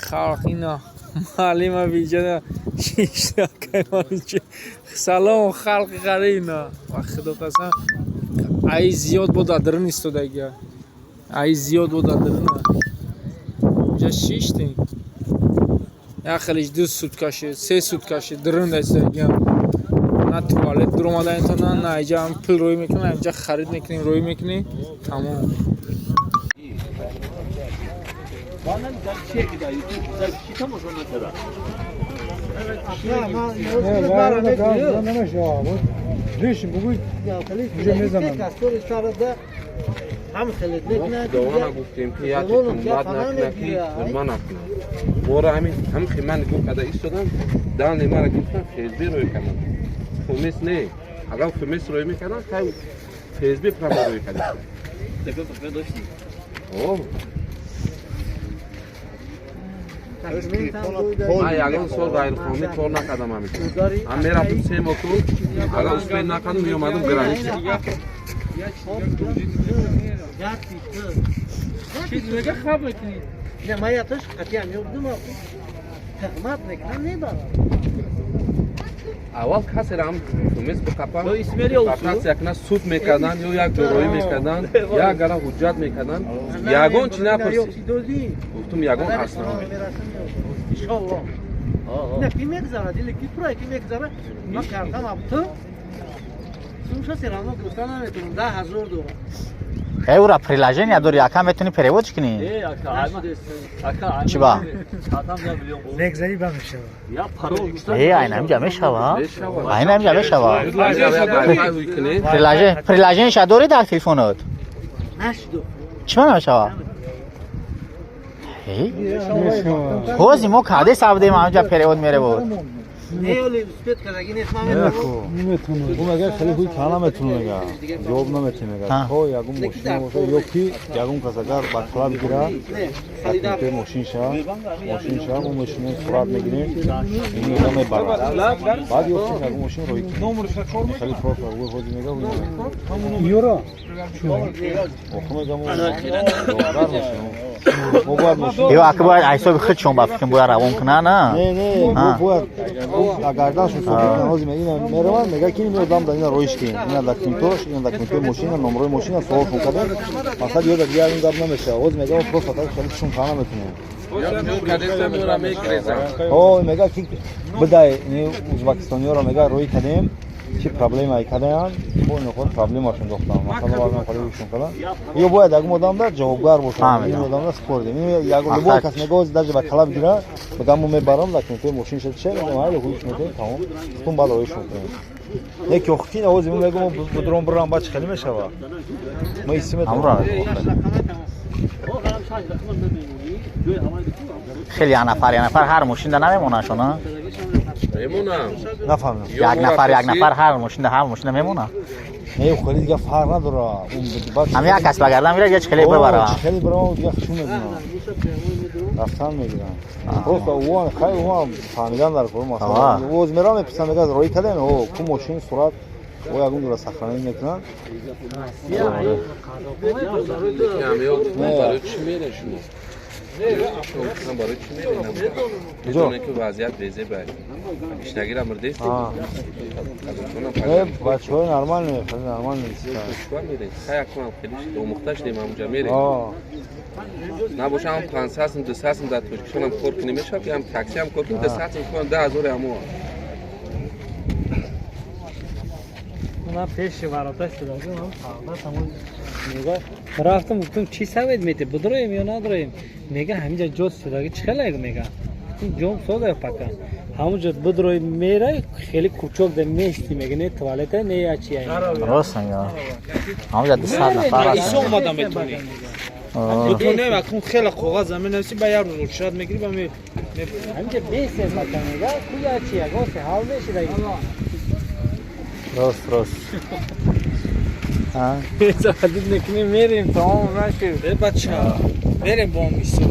Халқ ина маълима биҷада шишта. Салом, халқи қарина. Ва худо қасам, ай зиёд бо дар дарун истодагия, ай зиёд бо дар даруна. Ҷа шиштем, як хелиш 2 сутка шид, 3 сутка шид, дарун истодагиям. На туалет дуромада метавонанд, на иҷа ҳам пул рӯй мекунем, инҷа харид мекунем, рӯй мекунем, тамом. Худована гуфтем, ки як қимат накуна, ки ҳурма накуна. Мора ҳамин ҳам химан гуфт када истодам, дани мара гирифтан, ФСБ рӯй кардам. ФМС не. Агар ФМС рӯй мекардан, кай ФСБ прямо рӯй кардам. О, ман ягон сол ғайриқонунӣ кор накардам ҳамин. Ҳам мерафтам 3 моҳ ку, агар успел накардам, меомадам граница. Чиз мега, хаб мекунӣ? Не, ман яташ қатъиян меобдум, тахмат мекунам, мебарам. Аввал касеро ҳам ФМС биқапам, ротатсия кунад, суд мекарданд ё як ҷороӣ мекарданд, як гала ҳуҷҷат мекарданд, ягон чи напурсид. Гуфтум, ягон аснад. Иншоллоҳ. Не, ки мегзарад, или ки пура ки мегзарад, ман картам абту. Сумша все равно гирифта наметавонам, 10 000 дорам. Э, ура приложение дори, ака, метавонӣ перевод кунӣ. Чӣ ба? Э, айна ҳамҷа мешава? Айна ҳамҷа мешава? Приложение ша дорӣ дар телефонат? Нашду. Чӣ ба намешава? Э? Ҳози мо каде сабдем, ҳамҷа перевод меревод. Не, оли успеть кардаги нест, ман метавонам. Ӯ мега, хеле хуй та наметуна, мега ҷавоб наметиҳ, мега то ягон мошина боша ё ки ягон кас агар ба талаб гира документои мошинша, мо мошино сурат мегирем, ин мега мебарад, баъд ёфтем ягон мошин роӣ кунем. Хеле просто ӯ ҳози мега, охир мега, мо ҷавобгар мешавем, мо бояд мошин. Ё ака, бояд ҳисоби худшон ба фикрам бояд равон кунанд, на? Не, не, мо бояд агарданшон собит кунанд. Ҳозир ина мераванд, мега ки ин одам дар ина роиш кунем, ина документош, ина документои мошина, номрои мошина, суолшон кардем, масалан, ё дигар ин гап намешавад. Ҳозир мега, мо просто так хеле шум кара наметунем. О, мега ки бидай ини ӯзбекистониёро, мега, роӣ кардем, чӣ проблемае кардаянд, бо ино худ проблемашон дохтан, масалан, баъзан хеле ҳушон кардан. Ё бояд ягон одам да ҷавобгар бошад, ин одам да спордем. Любой кас мега, ҳозир даже ба талаб гира, мега, мо мебарам документои мошинша, че мегам, ҳайли ҳуш метем, тамом, хутун баъд роишон кунем. Не ки охи ки ҳозир мо мегум, мо будром бирам, баъд чӣ хеле мешава? Мо исти Ҳамро. метавонем. Хеле як нафар, як нафар ҳар мошинда намемонанд шона? Мемонам. Нафаҳмидам. Як нафар, як нафар ҳар мошинда мемонад? Не, хеле дига фарқ надора. Ҳам як кас ба гардан мирад, я чӣ хеле бибара? Хеле бирам, дига чун мебинам, рафтан мегирам. Просто уан хай уан фаҳмидан дар кор, масалан, оз мерам, мепурсам, мега, роӣ кардем, о ку мошин, сурат, о ягон ҷора сохранить мекунанд. Барои чӣ мерем шумо? Барои чӣ мерем? Медонем, ки вазъият безеба. Иштагира мирдест. Э, бачаҳои нормальные, хеле нормальные. Мерем. Хай, акунам хеле омӯхта шудем, ҳамунҷа мерем. Набоша ҳам 500 сум, 200 сум дар Тоҷикистонам кор кунем, мешавад ки ҳам такси ҳам кор кунем, 200 сум кунам, 10 000 ҳамо. Ман пеши ворота шудагим, тамом, мега, рафтам, гуфтам, чӣ савед мете, бидроем ё надроем? Мега, ҳаминҷа ҷо шудаги, чӣ хеле, мега, ҷом сода пака, ҳамунҷо бидрои, мерай, хеле кучок да мести, мега, не туалета, не ячи. Рост мега, ҳамунҷа 200 нафар. Исо омада метонӣ. Метонем, акун хеле коғаз менависӣ, ба як рӯз очрат мегирӣ, ба ҳаминҷа бесез пака, мега, ку ячи ягон се ҳал мешидаги. Рост, рост. Задид мекунем, мерем, тамом нашуд. Э, бача, мерем бо ҳам, Исо.